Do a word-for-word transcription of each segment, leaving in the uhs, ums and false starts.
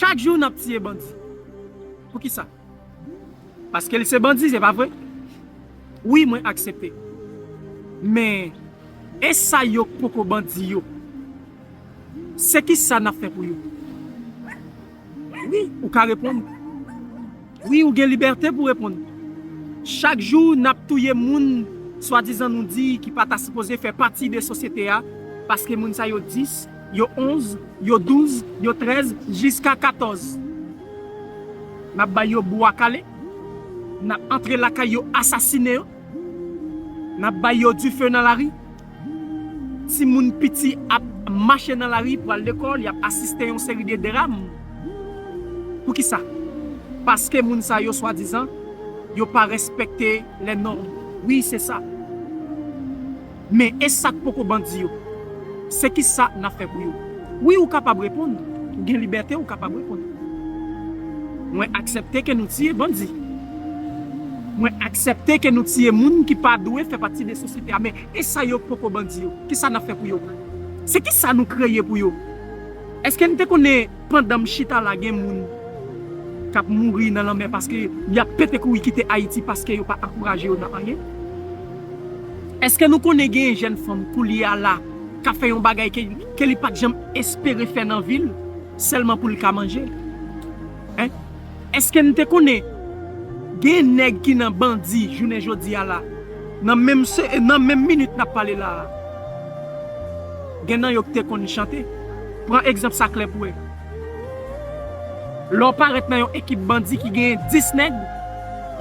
Chak jou n ap tiye bandi. Poukisa? Paske l se bandi, se pa vre? Wi, mwen aksepte. Men, e sa yo k poko bandi yo? Se ki sa n ap fè pou yo? Wi, ou ka reponn. Wi, ou gen libète pou reponn. Chak jou, n ap touye moun, swadizan nou di, ki pa ta sipoze fè pati de sosyete a, paske moun sa yo dis, yo onz, yo douz, yo trèz, jiska katòz. N ap bay yo bwa kale, n ap antre lakay yo, asasine yo, n ap bay yo dife nan lari. Timoun piti ap mache nan lari, pral lekòl, y ap asiste yon seri de dram. Poukisa? Paske moun sa yo, swadizan, yo pa respekte lè nòm. Wi, se sa. Men e sa k poko bandi yo? Se ki sa n ap fè pou yo? Wi, ou kapab reponn. Ou gen libète, ou kapab reponn. Mwen aksepte ke nou tiye bandi. Mwen aksepte ke nou tiye moun ki pa dwe fè pati de sosyete a. Men e sa yo k poko bandi yo? Ki sa n ap fè pou yo? Se ki sa nou kreye pou yo? Èske n te konnen pandan m chita la gen moun k ap mouri nan lanmè paske y ap pete kouri kite Ayiti paske yo pa ankouraje yo nan anyen? Èske nou konnen gen jèn fanm koulye a la k ap fè yon bagay ke, ke li pa t janm espere fè nan vi l sèlman pou l ka manje? Hein? Èske n te konnen gen nèg ki nan bandi jounen jodi a la, nan menm se, nan menm minit n ap pale la a, gen nan yo ki te konn chante? Pran egzanp sa klè pou wè. Lè w parèt nan yon ekip bandi ki genyen dis nèg,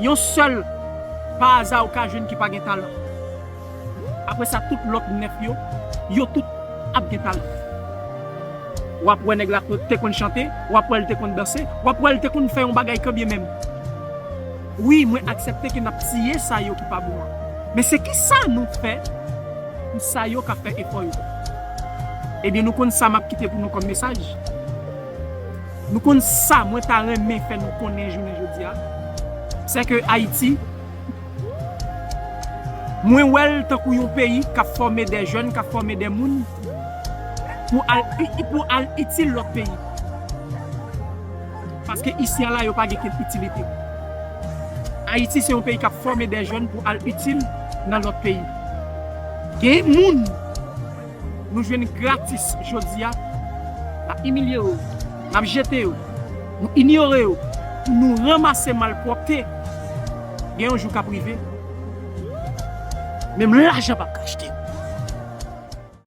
yon sèl, pa aza ou ka jwenn ki pa gen talan. Apre sa, tout lòt nèf yo, yo tout ap gen talan. W ap wè nèg la te konn chante, w ap wè l te konn danse, w ap wè l te konn fè yon bagay kanbyenmenm. Wi, mwen aksepte ke n ap tiye sa yo ki pa bon an. Men se ki sa nou fè pou sa yo k ap fè efò yo? Ebyen, nou konn sa m ap kite pou nou kòm mesaj. Nou konn sa mwen ta renmen fè nou konnen jounen jodi a. Se ke Ayiti, mwen wè l tankou yon peyi k ap fòme de jèn, k ap fòme de moun pou al, pou al itil lòt peyi. Paske isi a la, yo pa gen kenn itilite. Ayiti se yon peyi k ap fòme de jèn pou al itil nan lòt peyi. Gen moun nou jwenn gratis jodi a, n ap imilye yo, n ap jete yo, nou inyore yo, pou nou ranmase malpwòpte. Gen yon jou k ap rive, menm lajan p ap ka achte.